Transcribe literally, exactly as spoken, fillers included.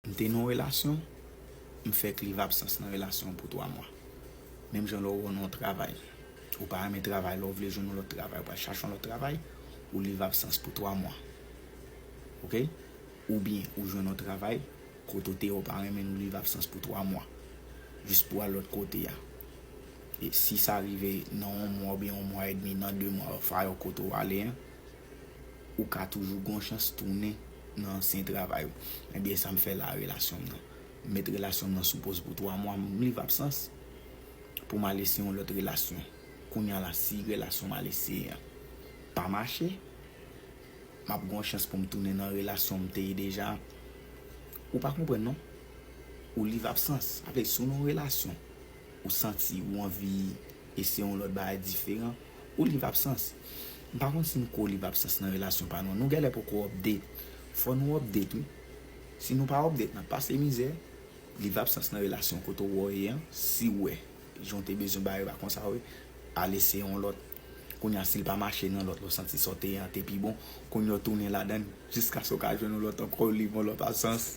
M te nan yon relasyon, m fèk liv absans nan relasyon an pou twa mwa. Menm jan lè w nan yon travay, ou pa renmen travay, lè w vle jwenn yon lòt travay, ou pral chache yon lòt travay, ou liv absans pou twa mwa. Oke? Oubyen ou jwenn yon travay, kote w te ye, ou pa renmen, ou liv absans pou twa mwa. Jis pou w al lòt kote a. E si sa rive nan yon mwa oubyen yon mwa edmi, nan de mwa, fwa yo kote w ale an, ou ka toujou gen yon chans tounen nan ansyen travay ou. Ebyen, sa m fè la a relasyon m nan. M met relasyon m nan sou poz pou twa mwa, m liv absans pou m al eseye yon lòt relasyon. Kounye a la, si relasyon m al eseye an pa mache, m ap gen yon chans pou m tounen nan relasyon m te ye deja. Ou pa konprann non. Ou liv absans. Sa vle di, si w nan yon relasyon, ou santi ou anvi eseye yon lòt bagay diferan, ou liv absans. M pa konn si nou ko liv absans nan relasyon pa nou. Nou genlè poko update. Fò nou update, wi. Si nou pa update, n ap pase mizè. Liv absans nan relasyon kote w ye an, si w wè jan w te bezwen bagay pa konsa, wi, al eseye yon lòt. Kounye a, si l pa mache nan lòt, lè w santi sa w te ye an te pi bon, kounye a w tounen ladan l, jiskaske w ka jwenn yon lòt ankò, w liv yon lòt absans.